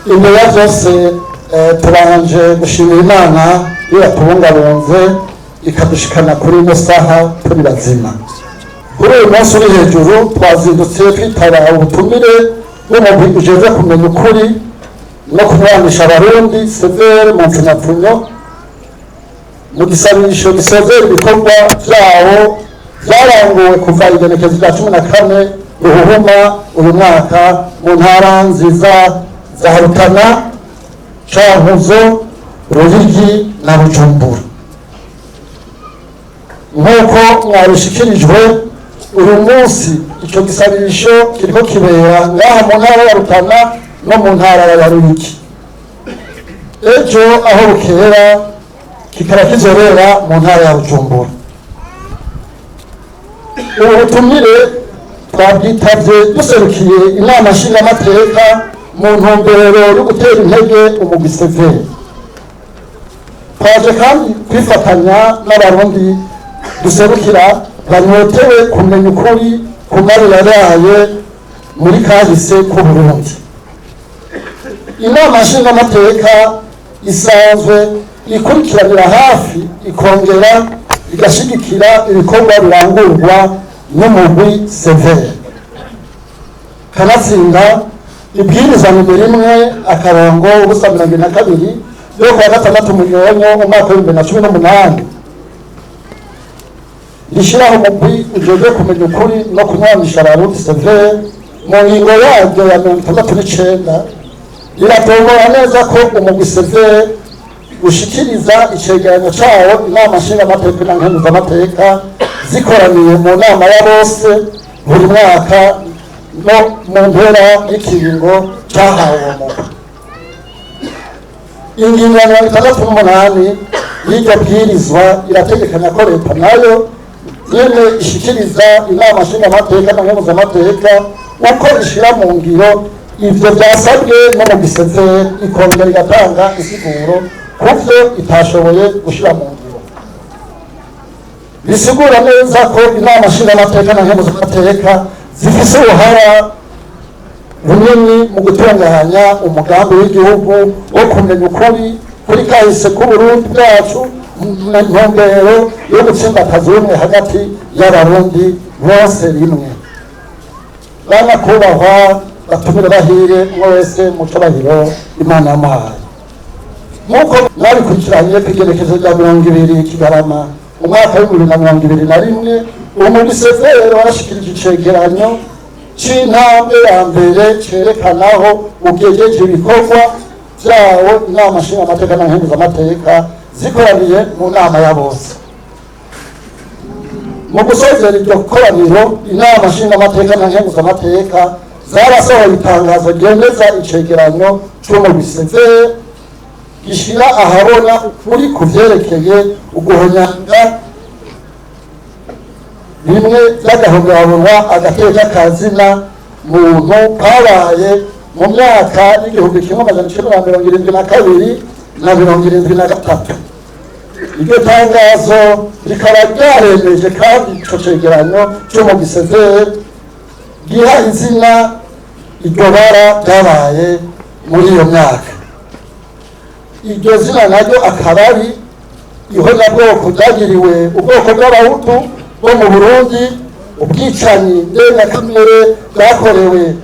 Imbere ya byose, tubanje gushimira Imana iyo yatubungabunze ikadushikana kuri ino saha turi bazima. Kuri uyu munsi uri hejuru, twazindutse twitaba ubutumire bw'umugwi ujejwe kumenya ukuri no kunywanisha Abarundi, CVR mu mpfunyapfunyo, mu gisabisho gisozera ibikorwa vyawo vyaranguwe kuva igenekezo rya 14 Ruhuhuma uyu mwaka mu ntara nziza za Rutana, Cankuzo, Ruyigi na Bujumbura. Nk'uko mwabishikirijwe, uyu munsi ico gisabisho kiriko kibera ngaha mu ntara ya Rutana no mu ntara ya Ruyigi. Ejo aho bukera kikaba kizobera mu ntara ya Bujumbura. Ubu butumire twabwitavye duserukiye Inama Nshingamateka mu ntumbero yo gutera intege umugwi CVR. Twaje kandi kwifatanya n'Abarundi duserukira banyotewe kumenya ukuri ku mabi yabaye muri kahise k'Uburundi. Inama Nshingamateka isanzwe ikurikiranira hafi, ikongera igashigikira ibikorwa birangurwa n'umugwi CVR. Kanatsinda, ibwirizwa nimero 1-022 yo kuwa 6 Munyonyo umwaka w'2018 rishyiraho umugwi ujejwe kumenya ukuri no kunywanisha Abarundi, CVR, mu ngingo yaryo ya 69 riratombora neza ko umugwi CVR ushikiriza icegeranyo cawo Inama Nshingamateka na Nkenguzamateka zikoraniye mu nama ya bose buri mwaka no mu mpera y'ikiringo cahawe uwo mugwi. Ingingo ya 68 y'iryo bwirizwa irategekanya ko leta nayo nyene ishikiriza Inama Nshingamateka na Nkenguzamateka uko ishira mu ngiro ivyo vyasabwe no mu giseze, ikongera igatanga insiguro kuvyo itashoboye gushira mu ngiro. Bisigura neza ko Inama Nshingamateka na Nkenguzamateka zifise uruhara runini mu gutunganya umugambi w'igihugu wo kumenya ukuri kuri kahise k'Uburundi bwacu mu ntumbero yo gutsimbataza ubumwe hagati y'Abarundi bose rimwe. Banyakubahwa batumire bahire, umwe wese mu cubahiro Imana yamuhaye, nk'uko mwabikurikiranye, ku igenekezo rya 20 Kigarama umwaka w'2021, umugwi CVR warashikirije icegeranyo c'intambwe ya mbere cerekanaho ugejeje ibikorwa vyawo Inama Nshingamateka na Nkenguzamateka zikoraniye mu nama ya bose. Mu gusozera iryo koraniro, Inama Nshingamateka na Nkenguzamateka zarasohoye itangazo ryemeza icegeranyo c'umugwi CVR gishira ahabona ukuri ku vyerekeye uguhonyanga bimwe vy'agahomberabunwa agateka kazina muntu kabaye mu myaka y'1972 na 73. Iryo tangazo rikaba ryaremeje kandi ico cegeranyo c'umugwi CVR giha izina iryo bara ryabaye muri iyo myaka. Iryo zina naryo akaba ari ihonyabwoko ryagiriwe ubwoko bw'Abahutu bo mu Burundi, ubwicanyi ndengakamere bwakorewe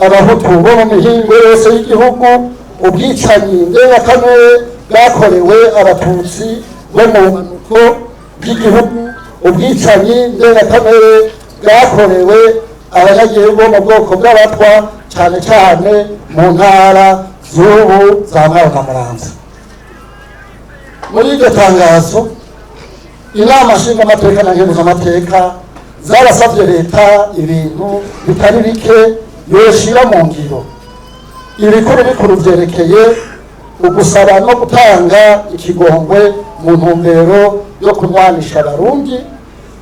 Abahutu bo mu mihingo yose y'igihugu, ubwicanyi ndengakamere bwakorewe Abatutsi bo mu bumanuko bw'igihugu, ubwicanyi ndengakamere bwakorewe abanyagihugu bo mu bwoko bw'Abatwa, cyane cyane mu ntara z'ubu za Mwaro na Muramvya. Muri iryo tangazo, Inama Nshingamateka na Nkenguzamateka zarasabye leta ibintu bitari bike yoshira mu ngiro. Ibikuru bikuru vyerekeye ugusaba no gutanga ikigongwe mu ntumbero yo kunwanisha Abarundi,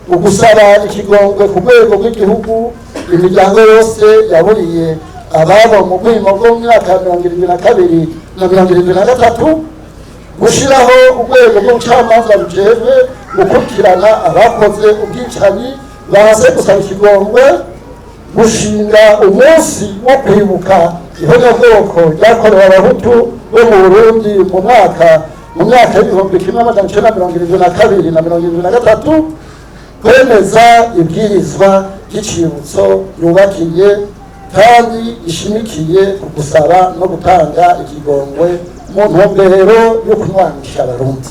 ugusaba ikigongwe ku rwego rw'igihugu imiryango yose yaburiye ababo mu rwimo rwo mu myaka ya 72 na 73, gushyiraho urwego rw'ubucamanza rujejwe gukurikirana abakoze ubwicanyi baze gusaba ikigongwe, gushinga umunsi wo kwibuka. Ihonyabwoko ryakorewe Abahutu bo mu Burundi mu myaka y'1972 na 73, kwemeza ibwirizwa ry'icibutso yubakiye kandi ishimikiye ku gusaba no gutanga ikigongwe mu ntumbero yo kunywanisha Abarundi.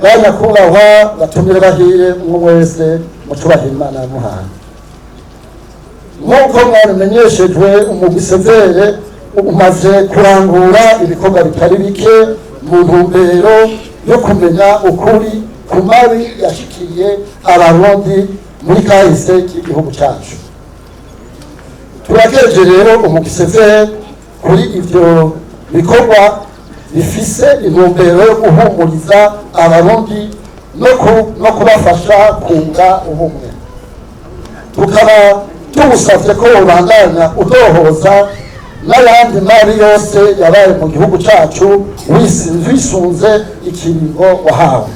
Banyakubahwa batumire bahire, umwe wese mucubaha Imana yamuhaye, nk'uko mwabimenyeshejwe, umugwi CVR umaze kurangura ibikorwa bitari bike mu ntumbero yo kumenya ukuri ku mabi yashikiye Abarundi muri kahise k'igihugu cyacu. Turakeje rero umugwi CVR kuri ivyo bikorwa bifise intumbero yo guhumuriza Abarundi no kubafasha kunga ubumwe, tukaba tuwusavye ko ubandanya utohoza n'ayandi mabi yose yabaye mu gihugu cacu, wisunze ikiringo wahawe.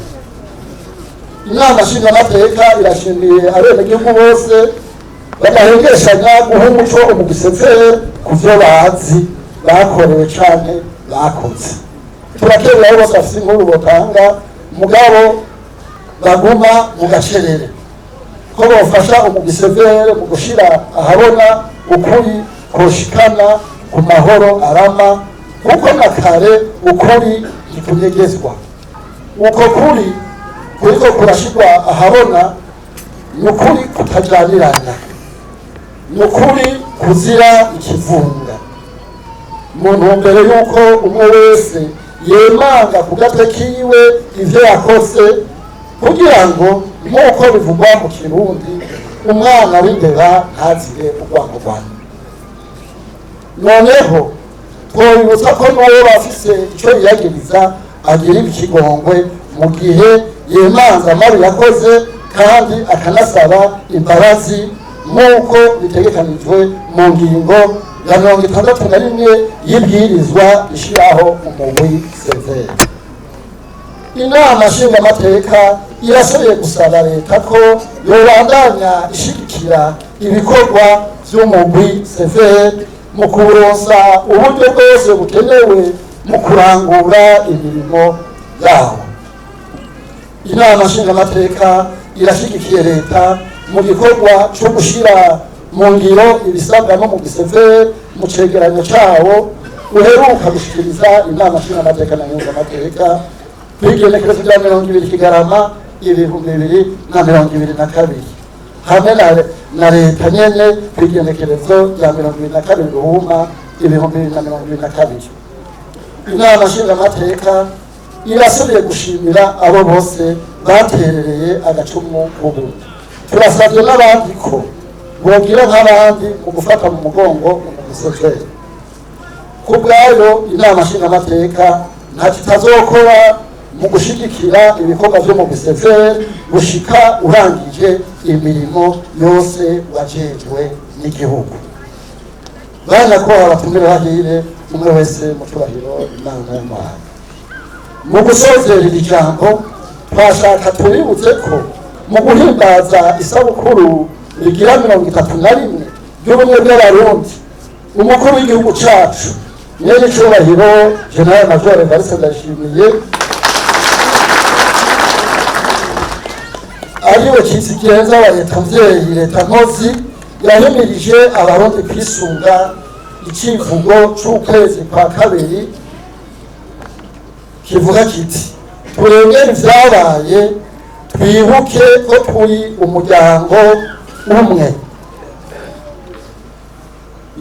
Inama nshingamateka irashimiye abenegihugu bose badahengeshanya guha umuco umugwi CVR ku vyo bazi, bakorewe canke bakoze. Turakebura abo bose bafise inkuru botanga mugabo baguma mu gacerere, ko bofasha umugwi CVR mu gushira ahabona ukuri koshikana ku mahoro arama, kuko na kare ukuri ntikunyegezwa. Uko kuri kuriko kurashirwa ahabona ni ukuri kutajanirana, ni ukuri kuzira ikivunga, mu ntumbero y'uko umwe wese yemanga ku gatwe kiwe ivyo yakoze, kugira ngo, nk'uko bivugwa mu Kirundi, umwana w'imbeba ntazire urwango rwanda. Noneho twobibutsa ko n'uwo bafise ico yiyagiriza agira ikigongwe mu gihe yemanza amabi yakoze kandi akanasaba imbabazi, nk'uko bitegekanijwe mu ngingo ya 61 y'ibwirizwa ishiraho umugwi CVR. Inama nshingamateka irashoboye gusaba leta ko yobandanya ishigikira ibikorwa vy'umugwi CVR mu kuronsa uburyo bwose bukenewe mu kurangura imirimo yawo. Inama nshingamateka irashigikiye leta mu gikorwa co gushira mu ngiro ibisabwa no mu CVR mu cegeranyo cawo uheruka gushikiriza inama nshingamateka na nkenguzamateka kw'igenekerezo rya 20 Kigarama 2022, hamwe na leta nyene kw'igenekerezo rya 22 Ruhuma 2022. Inama nshingamateka irasubiye gushimira abo bose baterereye agacumu k'ubumwe. Turasabye n'abandi ko bogira nk'abandi mu gufata mu mugongo umugwi CVR. Ku bwayo, inama nshingamateka ntacyo itazokora mu gushigikira ibikorwa vyo mu CVR gushika urangije imirimo yose wajejwe n'igihugu. Banyakubahwa abatumire bahire, umwe wese mu cyubahiro Imana yamuhaye, mu gusozera iri jambo twashaka tubibutse ko mu guhimbaza isabukuru rigira 31 ry'ubumwe bw'Abarundi, umukuru w'igihugu cacu, nyene icubahiro Général Major Evariste Ndayishimiye, ariwe kizigenza wa leta mvyeyi, leta nkozi, yahimirije Abarundi kwisunga icivugo c'ukwezi kwa kabiri kivuga kiti: "Turengere ivyabaye, twibuke ko turi umuryango umwe."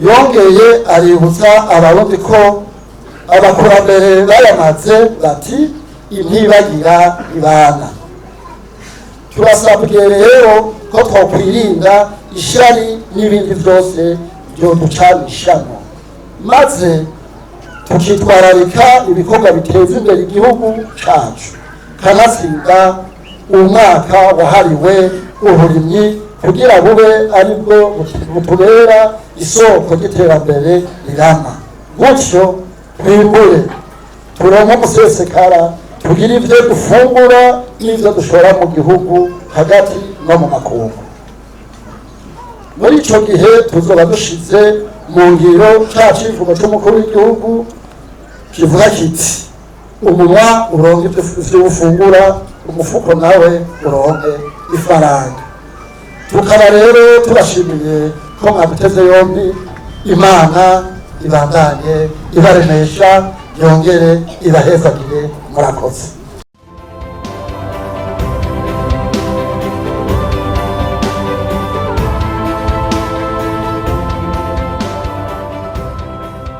Yongeye aributsa Abarundi ko abakurambere bayamaze bati: "Intibagira ibana." Turasabwe rero ko twokwirinda ishari n'ibindi byose byoducanishamo, maze tukitwararika ibikorwa biteza imbere igihugu cacu, kanatsinda umwaka wahariwe uburimyi, kugira bube aribwo butubera isoko ry'iterambere rirama, gutyo twimbure, turonke umusesekara, tugire ibyo dufungura n'ibyo dushora mu gihugu hagati no mu makungu. Muri ico gihe tuzoba dushize mu ngiro ca civugo c'umukuru w'igihugu kivuga kiti: "Umunwa uronke ivyo ufungura, umufuko nawe uronke ifaranga." Tukaba rero tubashimiye ko mwaduteze yombi. Imana ibandanye ibaremesha, yongere ibahezagire. Murakoze.